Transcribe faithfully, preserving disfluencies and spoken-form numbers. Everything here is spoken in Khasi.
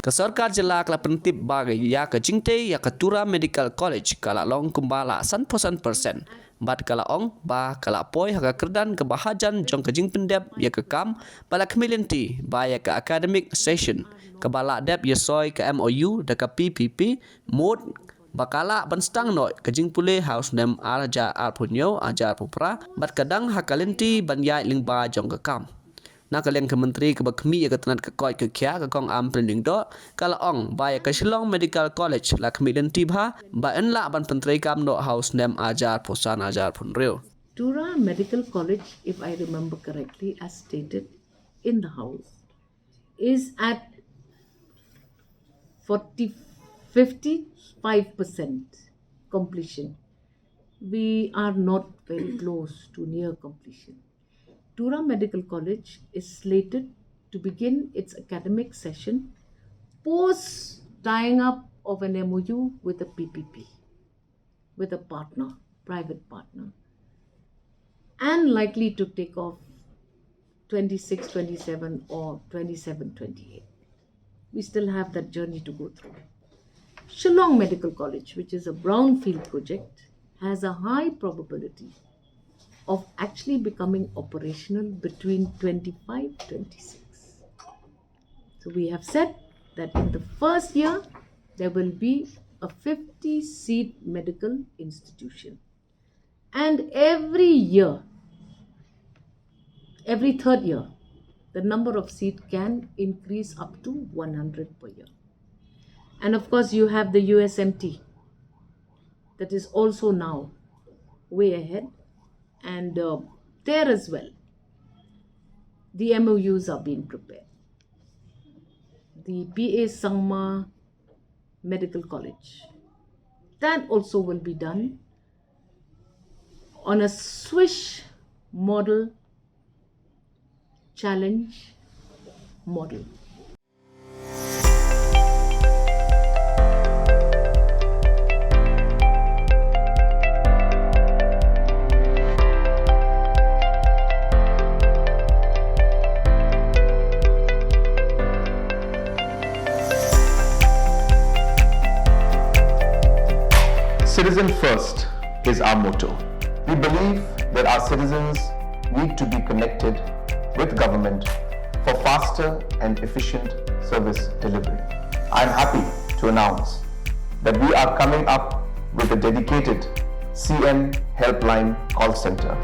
Ka sorkar jylla ka la pyntip ba ïa ka jingtei ïa ka Tura Medical College ka la long kumba la san phew san percent. Bad ka la ong ba ka la poi ha ka kyrdan kaba hajan jong ka jingpyndep ïa ka kam ba la khmih lynti ba ïa ka academic session kaba la dep ïasoi ka M O U da ka P P P, mut ba ka lah ban sdang noh ka jingpule ha u snem ar hajar arphew hynñiew, ar hajar arphew phra, bad ka dang ha ka lynti ban ïaid lyngba jong ka kam. Na ka liang ka Myntri kaba khmih ïa ka tnat ka koit ka khiah, ka Kong Ampareen Lyngdoh, ka la ong ba ïa ka Shillong Medical College la khmih lynti bha ba yn lah ban pyntreikam noh ha u snem ar hajar arphew san, ar hajar arphew hynriew. Tura Medical College, if I remember correctly, as stated in the House, is at forty, fifty-five percent completion. We are not very close to near completion. Tura Medical College is slated to begin its academic session post tying up of an M O U with the P P P, with a partner, private partner, and likely to take off twenty-six twenty-seven or twenty-seven twenty-eight. We still have that journey to go through. Shillong Medical College, which is a brownfield project, has a high probability of actually becoming operational between twenty-five twenty-six. So we have said that in the first year, there will be a fifty seat medical institution. And every year, every third year, the number of seat can increase up to one hundred per year. And of course, you have the U S M T that is also now way ahead. And uh, there as well, the M O Us are being prepared. The P A Sangma Medical College, that also will be done on a Swiss model, challenge model. Citizen first is our motto. We believe that our citizens need to be connected with government for faster and efficient service delivery. I'm happy to announce that we are coming up with a dedicated C M Helpline call center.